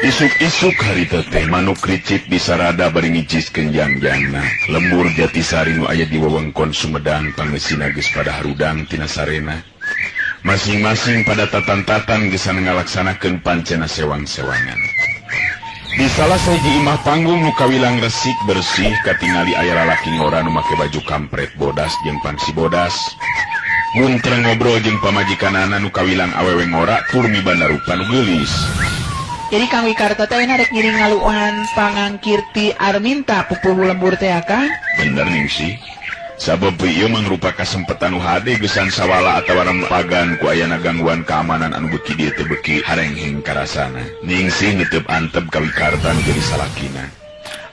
Isuk-isuk harita teh manuk ricik disarada bari ngiciskeun jangjangna. Lembur Jatisari nu aya di wewengkon Sumedang pangeusina geus pada harudang tina sarena. Masing-masing pada tatan-tatan gesan ngalaksanakeun pancena sewang-sewangan. Di salah sahiji imah panggung nu kawilang resik bersih katingali aya lalaki ngora nu make baju kampret bodas jeung pangsi bodas. Guntreng ngobrol jeung pamajikanana nu kawilang awewe ngora tur mibanda rupa nu geulis. Jadi Kang Wikarta teh ayeuna rek ngiring ngaluuhan pangangkir ti Arminta pupuhu lembur teh Kang. Bener Ningsih. Sabab ieu mangrupa kasempetan nu hade gesan sawala atawa rempagan ku ayana gangguan keamanan anu beuki dieu teh beuki harengheng karasana. Ningsih netep antep ka Wikarta nu jadi salakina.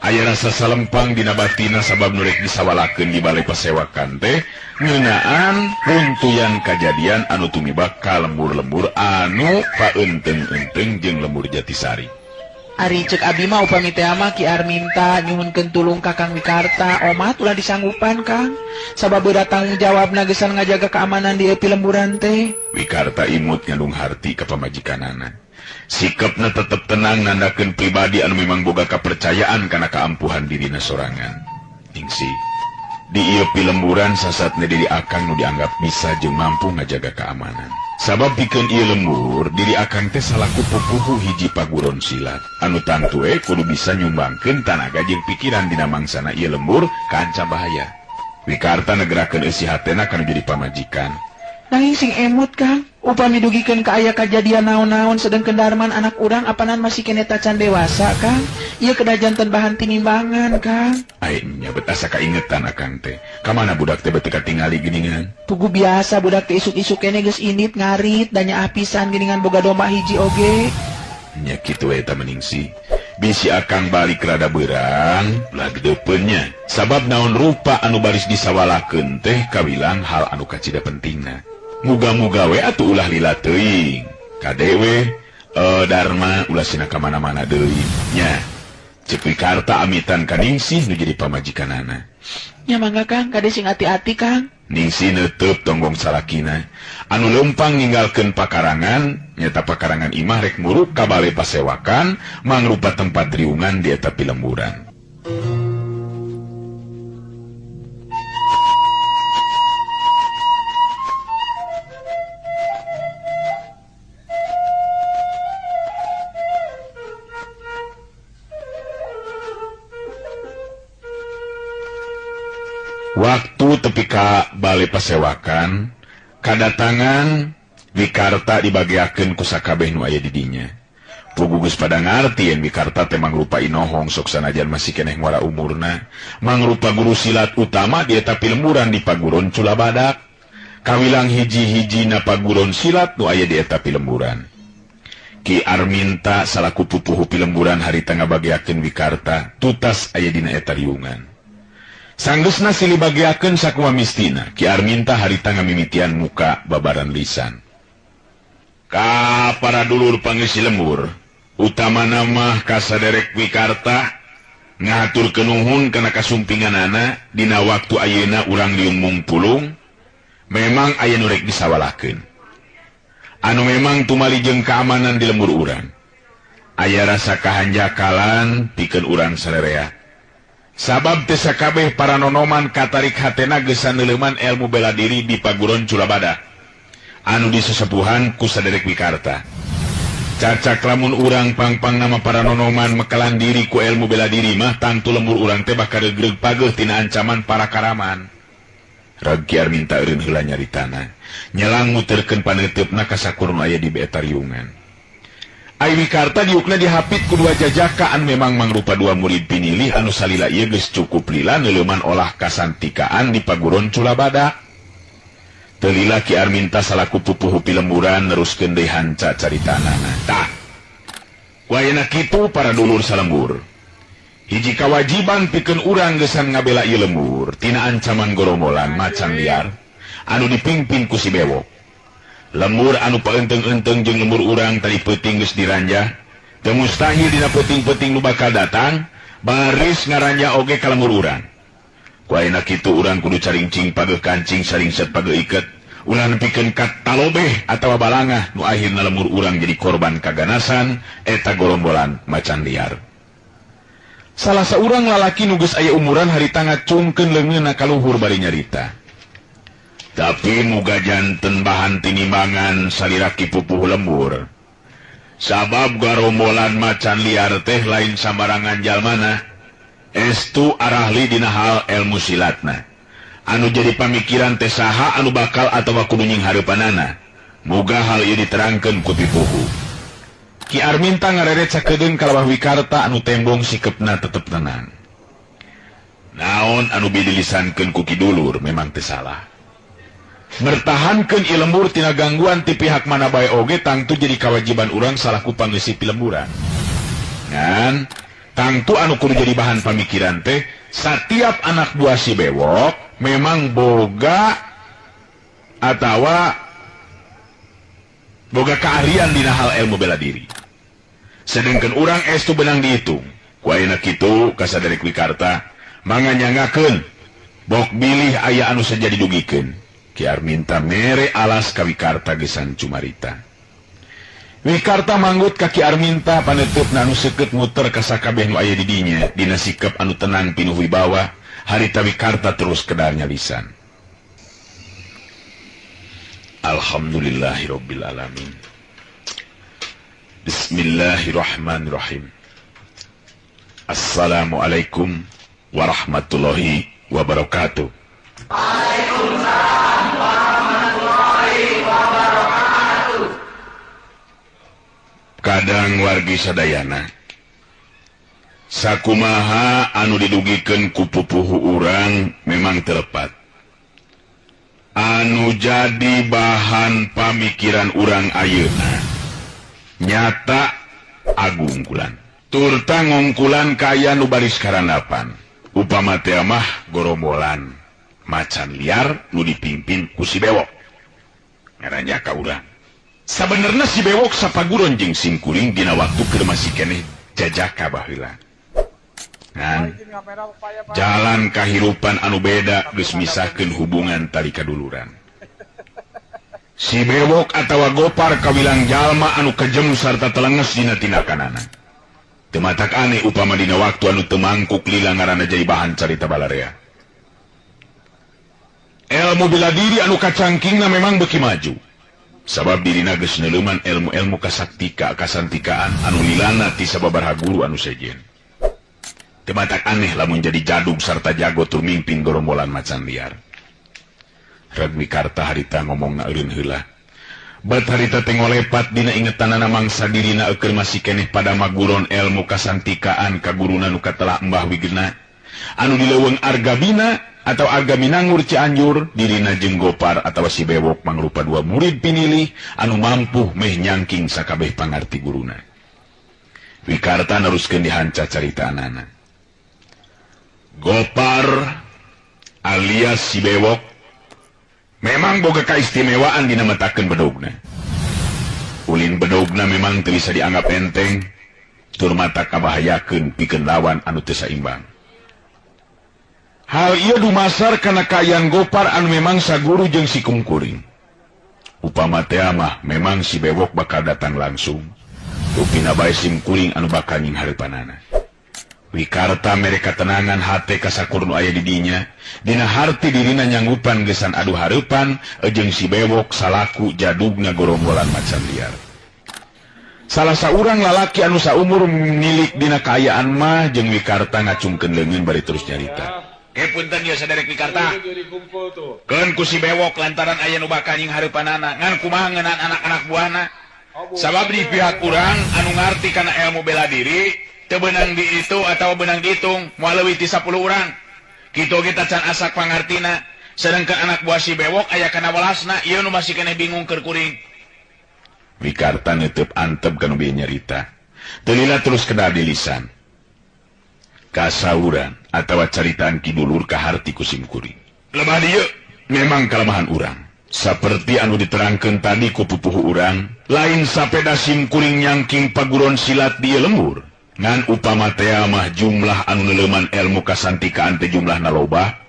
Aya rasa salempang dina batina sabab nu rek disawalakeun di balai pasewakan teh ngeunaan runtuyan kajadian anu tumibak ka lembur-lembur anu paeuteng-euteng jeung lembur Jatisari. Ari cek abi mah upami teh mah Ki Arminta nyuhunkeun tulung ka Kang Wikarta, omat ulah disanggupan Kang. Sabab beurat tanggung jawabna gesan ngajaga keamanan di eupi lemburan teh. Wikarta imut ngandung harti ka pamajikanana. Sikapna tetep tenang nandakeun pribadi anu memang boga kapercayaan kana kaampuhan dirina sorangan. Ningsih, di ieu pilemburan sasatna diri akang nu dianggap bisa jeung mampu ngajaga keamanan. Sabab pikeun ieu lembur, diri akang teh salaku pupuhu hiji paguron silat. Anu tangtu we kudu bisa nyumbangkeun tanaga jeung pikiran dina mangsana ieu lembur kaancam bahaya. Wikarta negerakeun eusi hatena kanu jadi pamajikan. Nanging sing emut Kang, upami dugikeun ka aya kajadian naon-naon sedengkeun Darman anak urang apanan masih keneh tacan dewasa Kang. Ieu kedah janten bahan tinimbangan Kang. Ai nya bet asa kaingetan akang teh. Ka mana budak teh beuteuk katingali geuningan? Pugu biasa budak teh isuk-isuk keneh geus indit ngarit da nyaah pisan geuningan boga domba hiji oge. Nya kitu we eta Meningsih. Bisi akang balik rada beurang ulah gedeupeun nya. Sabab naon rupa anu baris disawalakeun teh kawilang hal anu kacida pentingna. Muga-muga we atuh ulah lila teuing. Kade we Dharma ulah sina ka mana-mana deui nya. Ceuk Wikarta amitan ka Ningsih nu jadi pamajikanana. Nya mangga Kang, kade sing ati-ati Kang. Ningsih neuteub tonggong salakina anu leumpang ninggalkeun pakarangan nyata pakarangan imah rek muruk ka bale pasewakan mangrupa tempat riungan di eta pilemburan. Waktu tepi ka bale pasewakan, kadatangan Wikarta dibagiakeun ku sakabeh nu aya di dinya. Pugu geus pada ngarti yen Wikarta teh mangrupa inohong sok sanajan masih keneh ngora umurna, mangrupa guru silat utama di eta pilemburan di Paguron Culabadak. Kawilang hiji-hijina paguron silat nu aya di eta pilemburan. Ki Arminta salaku pupuhu pilemburan harita ngabagiakeun Wikarta tutas aya dina eta riungan. Sanggeusna silih bagiakeun sakumaha mistina, Ki Arminta harita ngamimitian muka babaran lisan. Ka para dulur pangeusi lembur, utamana mah ka saderek Wikarta ngahaturkeun nuhun kana kasumpinganana dina waktu ayeuna urang liung mungpulung, memang aya nu rek disawalakeun. Anu memang tumali jeung keamanan di lembur urang. Aya rasa kahanjakalan pikeun urang sarerea. Sabab teu sakabeh para nonoman katarik hatena geus saneuleman ilmu bela diri di Paguron Culabada anu disesepuhan ku saderek Wikarta. Cacak lamun urang pangpang nama para nonoman mekalan diri ku ilmu bela diri mah tangtu lembur urang teh bakal regreg pageuh tina ancaman para karaman. Reg Ki Arminta eureun heula nyaritana, nyelang muterkeun paneuteup ka sakur nu aya di beta riungan. Ai Wikarta diukna dihapit ku dua jajaka anu memang mangrupa dua murid pinilih anu salila ieu geus cukup lila neuleuman olah kasantikaan di Paguron Culabada. Teu lila Ki Arminta salaku pupuhu pilemburan neruskeun deui hanca caritanana. Tah, ku ayeuna kitu para dulur salembur. Hiji kawajiban pikeun urang geusan ngabela ieu lembur tina ancaman gorombolan macan liar anu dipimpin ku si Bewok. Lembur anu paeuteng-euteng jeung lembur urang tadi peuting geus diranjah, teu mustahil dina peuting-peuting nu bakal datang baris ngaranja oge ka lembur urang. Ku ayeuna kitu urang kudu caringcing pageuh kancing saringset pageuh iket. Ulah nepikeun ka talobeh atawa balangah nu akhirna lembur urang jadi korban kaganasan eta gorombolan macan liar. Salah saurang lalaki nu geus aya umuran harita ngacungkeun leungeunna ka luhur bari nyarita. Tapi muga janten bahan tinimbangan salira Ki Pupuh lembur. Sabab garombolan macan liar teh lain sambarangan jalmana. Estu arahli dina hal ilmu silatna. Anu jadi pamikiran teh saha anu bakal atawa kudu nying hareupanana. Muga hal ieu diterangkeun ku pipuhu. Ki Arminta ngareret sakedeung kalawah Wikarta anu tembong sikepna tetep tenang. Naon anu bidilisankeun ku Ki Dulur memang teu salah. Mertahankeun ieu lembur tina gangguan ti pihak mana bae oge tangtu jadi kawajiban urang salaku pangeusi pilemburan. Ngan tangtu anu kudu jadi bahan pamikiran teh satiap anak buah si Bewok memang boga atawa boga keahlian dina hal ilmu bela diri. Sedangkan urang estu benang dihitung. Ku ayeuna kitu kasaderek Wikarta manganyangakeun bok bilih aya anu saja didugikeun. Ki Arminta mere alas ka Wikarta gesan cumarita. Wikarta manggut ka Ki Arminta paneuteup anu seukeut muter ka sakabeh nu aya di dinya dina sikep anu tenang pinuh wibawa harita Wikarta terus kedarnya lisan. Alhamdulillahirabbil alamin. Bismillahirrahmanirrahim. Assalamualaikum warahmatullahi wabarakatuh. Waalaikumsalam warahmatullahi wabarakatuh. Kadang wargi sadayana sakumaha anu didugikeun ku pupuhu urang memang telepat. Anu jadi bahan pamikiran urang ayeuna nyata agungkulan turta ngungkulan kaya nu baris karandapan. Upama teh mah gorombolan macan liar nu dipimpin ku si Bewok. Ngarannya ka urang. Sabenerna si Bewok sapaguron jeung simkuring dina waktu keur masih keneh jajaka baheula. Ngan jalan kahirupan anu beda geus misahkeun hubungan tali kaduluran. Si Bewok atawa Gopar kawilang jalma anu kejem sarta telenges dina tindakanana. Teu matak aneh upama dina waktu anu teu mangkuk lila ngaranna jadi bahan carita balarea. Ilmu bela diri anu kacangkingna memang beuki maju. Sabab dirina geus neuleuman ilmu-ilmu kasaktika kasantikaan anu lilana ti sababaraha guru anu sejen. Teu matak aneh lamun jadi jadug sarta jago tur mimpin gorombolan macan liar. Reg Wikarta harita ngomongna eureun heula. Bat harita teh ngolepat dina ingetanana mangsa dirina eukeun masih keneh pada maguron ilmu kasantikaan ka guruna nu katelah Mbah Wigena anu di leuweung Argabina atau Argaminangur Cianjur dirina jeung Gopar atawa si Bewok mangrupa dua murid pinilih anu mampu meh nyangking sakabeh pangarti guruna. Wikarta neruskeun dihanca caritaanana. Gopar alias si Bewok memang boga kaistimewaan dina metakeun bedogna. Ulin bedogna memang teu bisa dianggap enteng, tur mata kabahayakeun pikeun lawan anu teu saimbang. Hal ieu dumasar kana kaayaan Gopar anu memang saguru jeung si kungkuring. Upama teh mah memang si Bewok bakal datang langsung. Rupina bae simkuring anu bakal nying hareupanana. Wikarta mere katenangan hate kasakur nu aya di dinya, dina harti dirina nyanggupan gesan adu hareupan jeung si Bewok salaku jadugna gorombolan macan liar. Salah saurang lalaki anu saumur milik dina kaayaan mah jeung Wikarta ngacungkeun leungeun bari terus nyarita. Ke punten ieu saderek Wikarta. Keun ku si Bewok lantaran aya nu bakal nying hareupanana, ngan kumaha ngeunaan anak-anak buahna. Sabab di pihak urang anu ngarti kana ilmu bela diri teu beunang diitu atau beunang dihitung moal leuwih ti 10 urang. Kitu oge tacan asak pangartina. Sedangkan anak buah si Bewok aya kana welasna, ieu nu masih keneh bingung keur kuring. Wikarta neuteub antep kana bieu nyarita. Teu lila terus kedar di lisan. Kasauran atawa caritaan Ki Dulur kaharti ku simkuring. Lemah dieu memang kalemahan urang. Saperti anu diterangkeun tadi ku pupuhu urang, lain sapeda simkuring nyangking paguron silat di lembur. Ngan upama tea mah jumlah anu neuleuman ilmu kasantikaan teh jumlahna loba,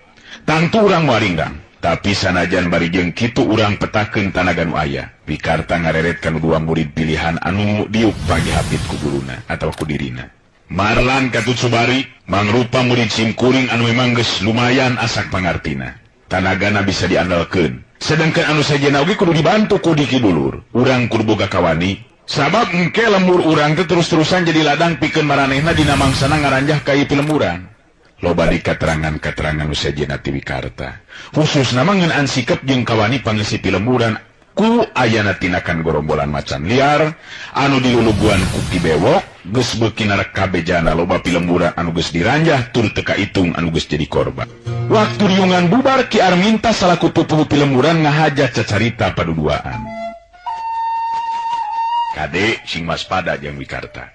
tangtu urang waringgang. Tapi sanajan bari jeung kitu urang petakeun tanaga nu aya. Wikarta ngareret kanu dua murid pilihan anu diuk pagi hapit ku guruna atawa ku dirina. Marlan katut Subari mangrupa murid simkuring anu memang geus lumayan asak pangartina. Tanagana bisa diandalkeun. Sedangkan anu sejenna oge kudu dibantu ku Diki dulur. Urang kudu boga kawani. Sabab engke lembur urang teh terus-terusan jadi ladang pikeun maranehna dina mangsana ngaranjah ka ieu pilemburan. Loba di keterangan-keterangan nu sejenna ti Wikarta. Khususna mah ngeunaan sikep jeung kawani pangisi pilemburan ku ayana tinakan gorombolan macan liar anu diluluguan ku Ki Bewok geus beuki narek kabejana loba pilemburan anu geus diranjah tur teu kaitung anu geus jadi korban. Waktu riungan bubar Ki Arminta salaku pupuhu pilemburan ngahaja cacarita paduduaan. Kade sing waspada jeung Wikarta.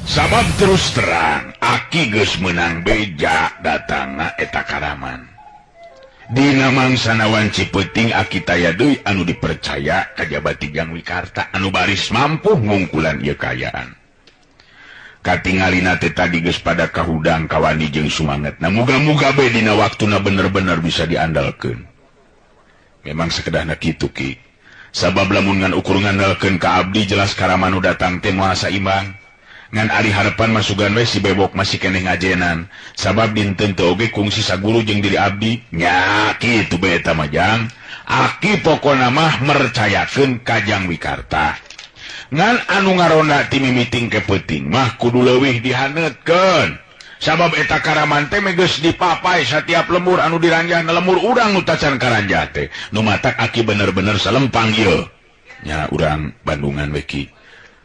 Sabab terus terang aki geus meunang beja datangna eta karaman. Dina mangsana wanci peuting aki taya deui anu dipercaya kajaba ti Jang Wikarta anu baris mampu ngungkulan ieu kaayaan. Katingalina teh tadi geus pada kahudang kawani jeung sumangetna. Muga-muga bae dina waktuna bener-bener bisa diandalkeun. Memang sakedahna kitu Ki. Sabab lamun ngan ukur ngandalkeun ka abdi jelas karamanu datang teh moal saimbang. Ngan ari harapan masugan we si Bewok masih keneh ngajenan. Sabab dinten teu oge kungsi saguru jeung diri abdi. Nya kitu bae eta mah Jang. Aki pokona mah mercayakeun ka Jang Wikarta. Ngan anu ngaronda ti mimiting ke peuting mah kudu leuwih dihaneutkeun. Sabab eta karaman teh geus dipapai satiap lembur anu diranjahna lembur urang nu tacan karanjah teh. Nu matak aki bener-bener salempang ieu. Nya urang Bandungan we Ki.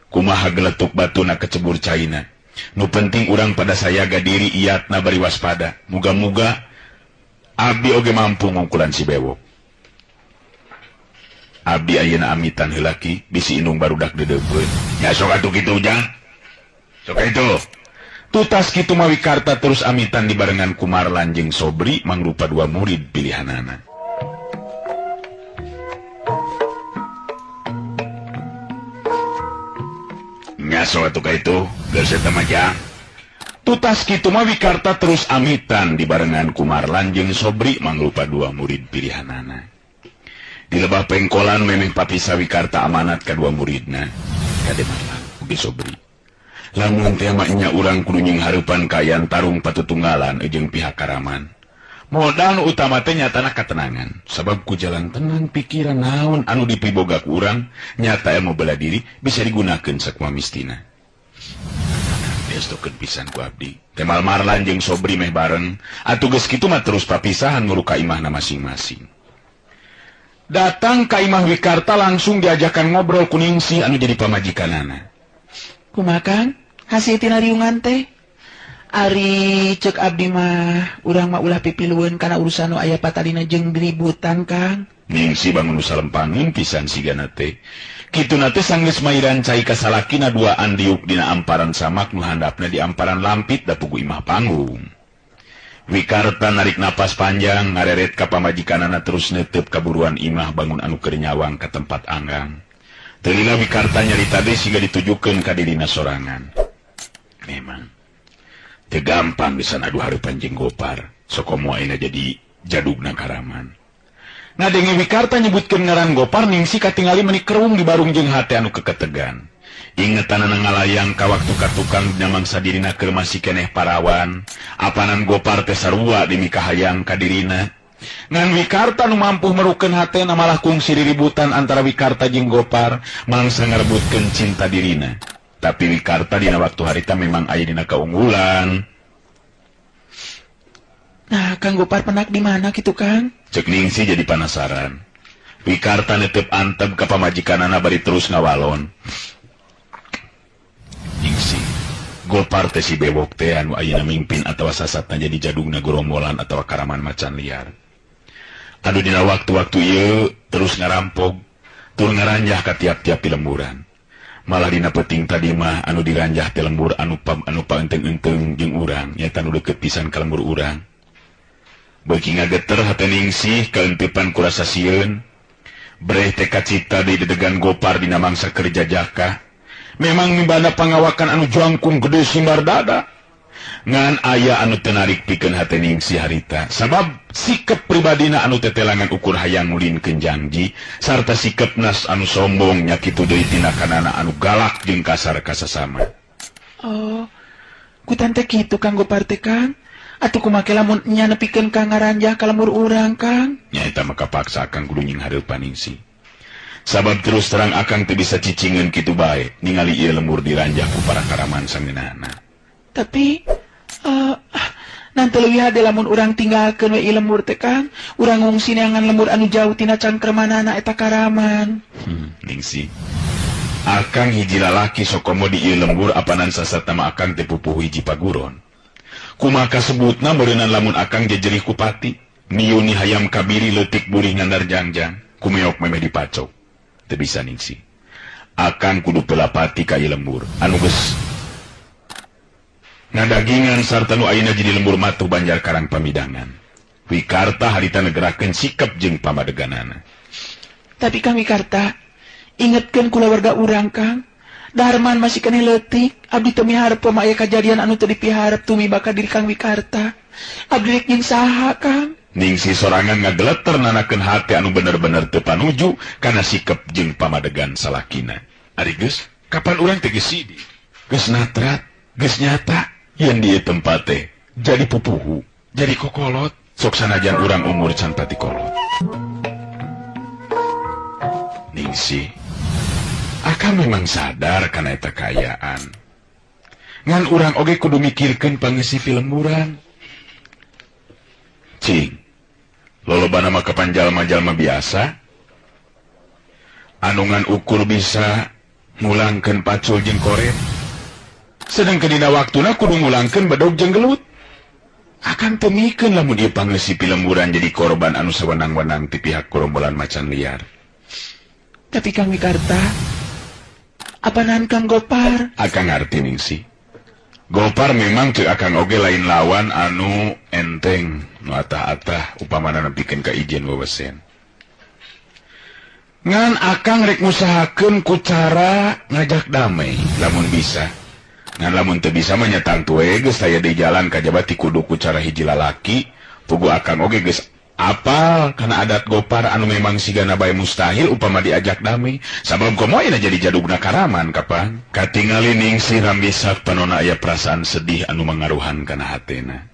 Kumaha geletuk batuna kecebur caina. Nu penting urang pada sayaga diri iatna bari waspada. Muga-muga abdi oge mampu ngungkulan si Bewok. Abdi ayeuna amitan heula Ki, bisi indung barudak deudeupeun. Ya sok atuh kitu Jang. Sok itu. Tutas kitu mah Wikarta terus amitan dibarengan ku Marlan jeung Sobri mangrupa dua murid pilihanana. Nyaso atuh ka itu, geus eta mah Jang. Tutas kitu mah Wikarta terus amitan dibarengan ku Marlan jeung Sobri mangrupa dua murid pilihanana. Di lebah pengkolan memeh papisa Wikarta amanat ka dua muridna, kade Marlan ugi Sobri. Lamun teh mah nya urang kudu nying hareupan kaayaan tarung patutunggalan jeung pihak karaman. Modal nu utama teh nyatana katenangan, sabab ku jalan tenang pikiran naon anu dipiboga ku urang nyata ilmu bela diri bisa digunakeun sakumaha mistina. Diestokeun pisan ku abdi. Temal Marlan jeung Sobri meh bareng, atuh geus kitu mah terus papisahan nguru ka imahna masing-masing. Datang ka imah Wikarta langsung diajakan ngobrol ku Ningsih anu jadi pamajikanana. Kumaha Kang? Hasil tina riungan teh? Ari cek abdi mah urang mah ulah pipilueun kana urusan nu aya patalina jeung ributan Kang. Ningsih bangun nu salempangin pisan sigana teh. Kituna teh sanggeus mairan cai ka salakina duaan diuk dina amparan samak nu handapna di amparan lampit da pugu imah panggung. Wikarta narik napas panjang ngareret ka pamajikanana terus netep kaburuan imah bangun anu keur nyawang ka tempat anggang. Teu lila Wikarta nyarita deui siga ditujukeun ka dirina sorangan. Memang teu gampang bisa adu hareupan jeung Gopar, sokomo ayeuna jadi jadugna karaman. Ngadenge Wikarta nyebutkeun ngaran Gopar Ningsih katingali meuni kerung di barung jeung hate anu keketegan. Ingetanana ngalayang ka waktu ka tukang dina mangsa dirina keur masih keneh parawan, apanan Gopar teh sarua dimikahayang ka dirina. Ngan Wikarta nu mampu merukeun hatena malah kungsi riributan antara Wikarta jeung Gopar mangsa ngarebutkeun cinta dirina. Tapi Wikarta dina waktu harita memang aya dina kaunggulan. Nah, Kang Gopar penak di mana kitu Kang? Cek Ningsih jadi penasaran. Wikarta netep antep ka pamajikanana bari terus ngawalon. Ningsih, Gopar teh si Bewok teh anu ayeuna mimpin atawa sasatna jadi jadugna gorombolan atawa karaman macan liar. Anu dina waktu-waktu ieu terus ngarampog, tur ngaranjah ka tiap-tiap pilemburan. Malah dina peuting tadi mah anu diranjah teh lembur anu paenteng-enteng jeung urang, nyata nu deukeut pisan ka lembur urang. Beuki ngageter hate Ningsih kaeuntepan ku rasa sieun. Breh teh kacipta deui dedegan Gopar dina mangsa keur jajaka. Memang mibanda pangawakan anu jangkung gede simbar dada. Ngan aya anu teu narik pikeun hate Ningsih harita sabab sikep pribadina anu tetelangan ukur hayang ngulinkeun janji sarta sikep nas anu sombong nya kitu deui tindakanana anu galak jeung kasar ka sasama. Oh, kutan teh kitu Kang Gopar teh Kang. Atuh kumaha lamun nya nepikeun ka ngaranjah ka lembur urang Kang? Nya eta mah kapaksa Akang kudu nyinghareupan Ningsih. Sabab terus terang Akang teu bisa cicingeun kitu bae ningali ieu lembur diranjah ku para karaman sangeunahna. Tapi nanti leuwih hade lamun urang tinggalkeun we ieu lembur teh Kang, urang ngungsi neangan lembur anu jauh tina cangkremanana eta karaman. Ningsih. Akang hiji lalaki sokomo di ieu lembur apanan sasatna mah Akang teh pupuhu hiji paguron. Kumaha kasebutna meureunnan lamun Akang jejerih ku pati, miuni hayam kabiri leutik burih ngandar jangjang, kumeok memeh dipacok. Teu bisa Ningsih. Akang kudu pelapati ka ieu lembur anu geus ngadagingan sarta nu ayeuna jadi lembur matuh Banjar Karang Pamidangan. Wikarta harita negerakeun sikep jeung pamadeganana. Tapi Kang Wikarta, ingetkeun kulawarga urang Kang. Darman masih keneh leutik, abdi teu miharep mah aya kajadian anu teu dipiharep tumiba ka diri Kang Wikarta. Abdi rek nyin saha Kang? Ningsih sorangan ngageleter nanakeun hate anu bener-bener teu panuju kana sikep jeung pamadegan salakina. Ari geus, kapan urang teh geus sidi? Geus natrat, geus nyata yen di ieu tempat teh jadi pupuhu, jadi kokolot, sok sanajan urang umur can pati kolot. Ningsih, Akang memang sadar kana eta kaayaan. Ngan urang oge kudu mikirkeun pangeusi film urang. Cing, lolobana mah kapan jalma-jalma biasa. Anu ngan ukur bisa ngulangkeun pacul jeung koret. Sedangkeun dina waktuna kudu ngulangkeun bedog jeung gelut. Akang teu mikeun lamun ieu pangeusi film urang jadi korban anu sawenang-wenang ti pihak gerombolan macan liar. Tapi Kang Wikarta, apanan Kang Gopar? Akang ngarti Ningsih. Gopar memang cek Akang oge lain lawan anu enteng, nu atah-atah upamana nepikeun ka ijen wewesen. Ngan Akang rek ngusahakeun ku cara ngajak damai lamun bisa. Ngan lamun teu bisa mah nya tangtu we geus aya di jalan kajaba ti kudu ku cara hiji lalaki, pugu Akang oge geus apal kana adat Gopar anu memang sigana bae mustahil upama diajak damai. Sabab komo ayeuna jadi jadugna karaman kapan? Katingali Ningsih rambisak panona aya perasaan sedih anu mangaruhan kana hatena.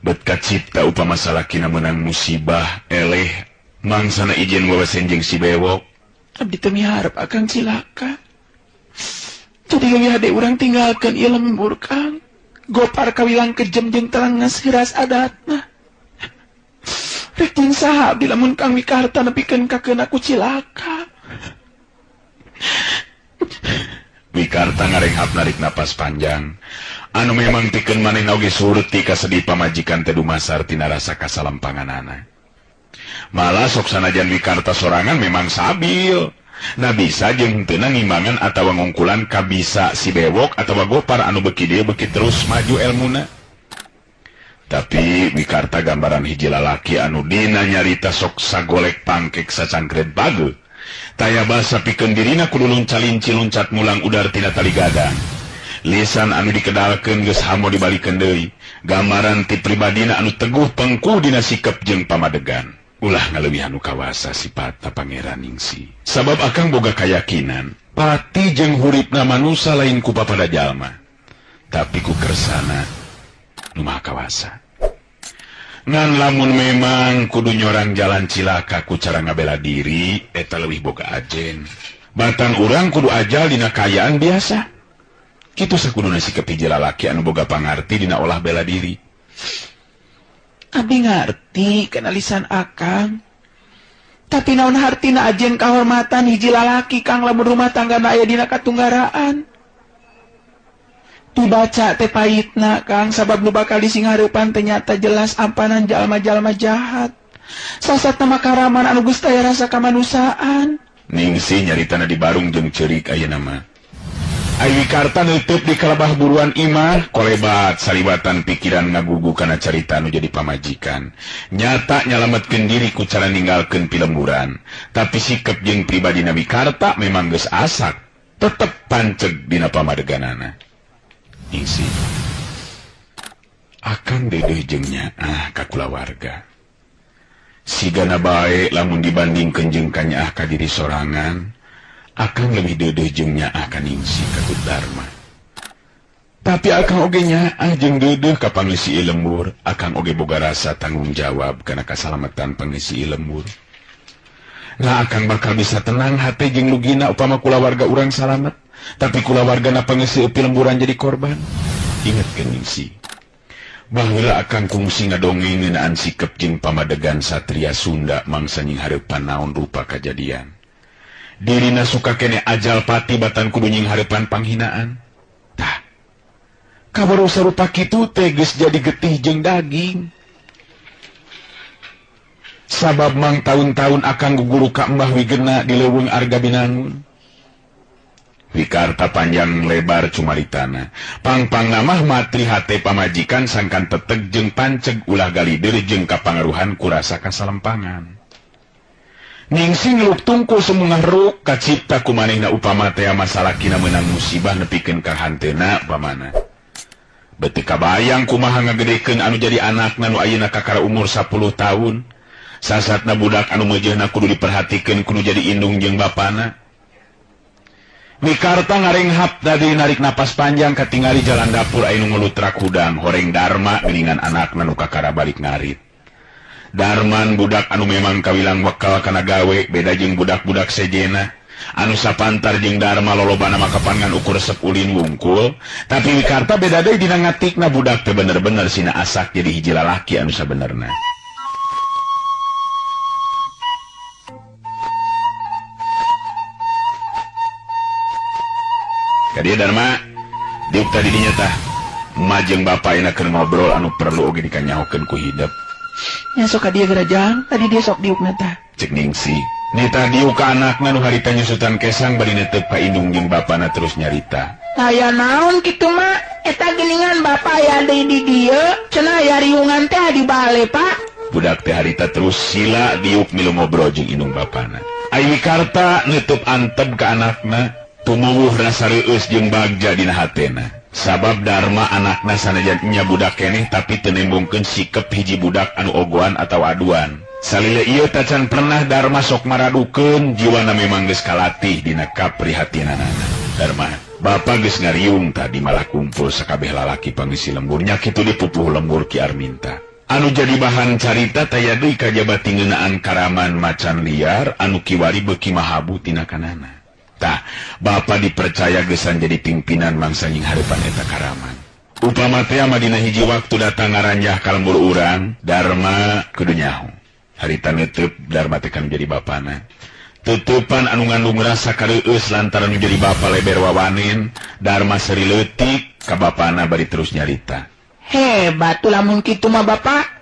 Bet kacipta upama salakina meunang musibah eleh mangsana ijen wewesen jeung si bewok. Abdi teu miharep Akang cilaka. Jadi leuwih hade urang tinggalkeun ieu lembur Kang. Gopar kawilang kejem jeung telenges hiras adatna. Rek jeung saha abdi lamun Kang Wikarta nepikeun ka keuna ku cilaka. Wikarta ngarenghap narik napas panjang. Anu memang tikeun manehna oge surti kasedih pamajikan teh dumasar tina rasa kasalampanganana. Malah sok sanajan Wikarta sorangan memang sabil. Nah bisa jeung henteu ngimbangan atawa ngungkulan kabisa si bewok atawa Gopar anu beuki dieu beuki terus maju elmuna. Tapi Wikarta gambaran hiji lalaki anu dina nyarita sok sagolek pangkek sacangkret bage. Taya basa pikeun dirina kudu luncalinci loncat mulang udar tina tali gadang. Lisan anu dikedalkeun geus hamo dibalikeun deui. Gambaran ti pribadina anu teguh pengkuh dina sikep jeung pamadegan. Ulah ngaleuwihan nu kawasa sipatna Pangeran Ningsih. Sabab Akang boga kayakinan, pati jeung huripna manusa lain ku papada jalma, tapi ku kersana nu maha kawasa. Ngan lamun memang kudu nyorang jalan cilaka ku cara ngabela diri, eta leuwih boga ajen. Batang urang kudu ajal dina kaayaan biasa. Kitu sakuduna sikep hiji lalaki anu boga pangarti dina olah bela diri. Abi ngarti kana lisan Akang. Tapi naon hartina ajen kahormatan hiji lalaki Kang lamun rumah tanggana aya dina katunggaraan. Dibaca teh pahitna Kang sabab nu bakal disinghareupan teh nyata jelas ampanan jalma-jalma jahat. Sasatna mah karaman anu geus taya rasa kamanusiaan. Ningsih nyaritana di barung jeung ceurik ayeuna mah. Ai Wikarta neuteub di kalabah buruan imah, kolebat salibatan pikiran ngagugu kana carita anu jadi pamajikan. Nyata nyalametkeun diri ku cara ninggalkeun pilemburan. Tapi sikep jeung pribadina Wikarta memang geus asak, tetep panceg dina pamadeganana. Ningsih. Akang dedeh jeung nyaah ka kulawarga. Sigana bae lamun dibandingkeun jeung ka nyaah ka diri sorangan, akang lebih dedeh jeung nyaah ka Ningsih katut Dharma. Tapi akang oge nyaah jeung dedeh ka pangeusi lembur, akang oge boga rasa tanggung jawab kana kasalamatan pangeusi lembur. Lah akang bakal bisa tenang hate jeung lugina upama kulawarga urang salamet, tapi kulawargana pangeusi lemburan jadi korban. Ingetkeun Ningsih. Baheula akang kungsi ngadongeng ngeunaan sikep jeung pamadegan satria Sunda mangsa nyinghareupan naon rupa kajadian. Dirina suka kene ajal pati batan kudu nyinghareupan panghinaan. Tah. Kabaru sarupa kitu teh geus jadi getih jeung daging. Sabab mang taun-taun akang guguru ka Mbah Wigena di leuweung Arga Binangun. Wikarta panjang lebar cumaritana. Pangpang namah matri hate pamajikan sangkan teteg jeung panceg ulah galider jeung kapangaruhan kurasa kasalempangan. Ningsih ngeluk tungkul semungah ruk kacipta kumanehna upama tea masalakina meunang musibah nepikeun ka hanteuna pamana. Beuti kabayang kumaha ngagedekeun anu jadi anakna nu ayeuna kakara umur 10 tahun. Sasatna budak anu meujeuhna kudu diperhatikeun kudu jadi indung jeung bapana. Wikarta ngarenghap tadi narik napas panjang katingali jalan dapur aya nu ngelutrak hudang horeng Dharma geuningan anakna nu kakara balik ngarit. Darman budak anu memang kawilang wekal kana gawe beda jeung budak-budak sejena anu sapantar jeung Dharma lolobana makapan ngan ukur resep ulin wungkul, tapi Wikarta beda deui dina ngatikna budak teh bener-bener sina asak jadi hiji lalaki anu sabenerna. Kadieu Dharma diuk tadi dinya tah majeng bapa enak keur ngobrol anu perlu oge dikanyahokeun ku hidep. Nya sok ka dieu gerajang, tadi dia sok diukna tah. Cek Ningsih, nita diuk ka anakna nu harita nyusutan kesang bari netep ka indung jeung bapana terus nyarita. Aya naon kitu mah? Eta geuningan bapa aya deui di dieu, cenah aya riungan teh di bale, Pak. Budak teh harita terus sila diuk milu ngobrol jeung indung bapana. Ai Wikarta nutup antep ka anakna. Tumuwuh rasa reueus jeung bagja dina hatena. Sabab Dharma anakna sanajan nya budak keneh tapi teu nembongkeun sikep hiji budak anu ogoan atawa aduan. Salila ieu tacan pernah Dharma sok maradukeun jiwana memang geus kalatih dina kaprihatinanana. Dharma, bapa geus ngariung tadi malah kumpul sakabeh lalaki pangeusi lembur nya kitu dipupuh lembur Ki Arminta. Anu jadi bahan carita taya deui kajaba tingeunaan karaman macan liar anu kiwari beuki mahabu tina kanana. Tah, bapa dipercaya gesan jadi pimpinan mangsa nyinghareupan eta karaman. Upama teh dina hiji waktu datang ngaranjah ka lembur urang, Dharma kudu nyaho. Harita neuteub Dharma teh kan jadi bapana. Tutupan anu ngandung rasa kareueus lantaran nu jadi bapa leber wawanen, Dharma seuri leutik ka bapana bari terus nyarita. Hebat tuh lamun kitu mah bapa.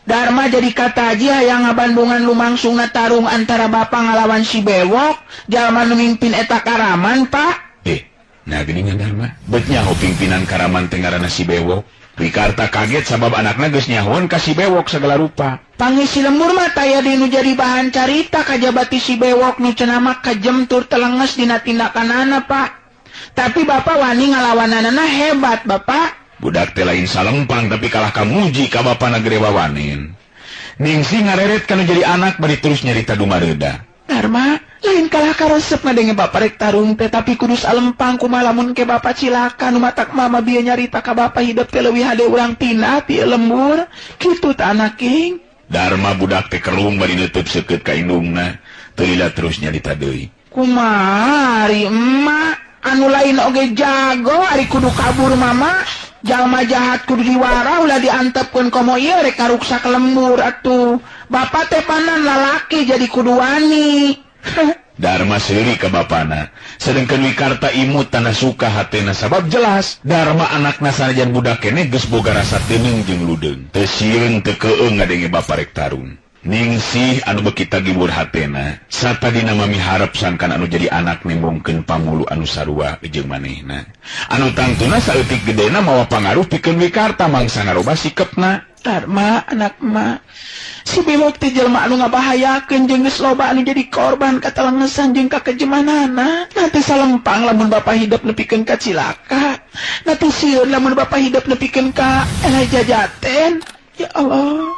Dharma jadi kataji hayang ngabandungan lumangsungna tarung antara bapa ngalawan si Bewok, jalma nu mimpin eta karaman, Pak. Nah geuningan Dharma, bet nyaho pimpinan karaman teh ngaranna si Bewok. Wikarta kaget sabab anakna geus nyahoan ka si Bewok segala rupa. Pangisi lembur mah taya deui nu jadi bahan carita kajabati si Bewok nu cenah mah kajem tur telenges dina tindakanana, Pak. Tapi bapa wani ngalawananana hebat, Bapak. Budak teh lain salempang tapi kalah kamuji ka bapana gede wawanen. Ningsih ngareret kana jadi anak bari terus nyarita dumareuda. Dharma, lain kalah karesep ngadenge bapa rek tarung teh tapi kudu salempang kumaha lamun ke bapa cilaka nu matak mama bieu nyarita ka bapa hidup teh leuwih hade urang tina ti lembur. Kitu tah anak king. Dharma budak teh kerung bari neuteub seukeut ka indungna, teu lila terus nyarita deui. Kumaha ari emak anu lain oge jago ari kudu kabur mama. Jalma jahat kudu diwara ulah diantepkeun komo ieu rek karuksak lembur atuh. Bapa teh panan lalaki jadi kudu wani. Dharma seuri ka bapana. Sedengkeun Wikarta imut tanah suka hatena sabab jelas Dharma anakna sanajan budak keneh geus boga rasa teuneung jeung ludeung. Teu sieun teu keung ngadenge bapa rek tarung. Ningsih anu beuki tagibur hatena satadina mami harep sangkan anu jadi anak nembongkeun pamulu anu sarua jeung manehna. Anu tangtuna saeutik gedena mawa pangaruh pikeun Wikarta mangsa ngarobah sikepna. Dharma anak emak, si Bewok teh jelema anu ngabahayakeun jeung geus loba anu jadi korban katalengesan jeung kakejemanana. Nanti salempang lamun bapa hidup nepikeun ka cilaka. Nanti sieun lamun bapak hidup nepikeun ka eleh jajaten. Ya Allah.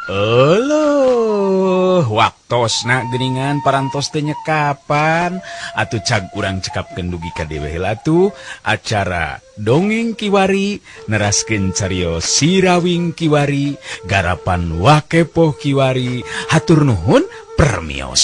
Euleuh, waktosna geuningan parantos teh nyekapan. Atuh cag urang cekapkeun dugi ka dieu heula atuh acara dongeng kiwari, neraskeun carios Sirawing kiwari, garapan Wakepoh kiwari. Hatur nuhun, permios.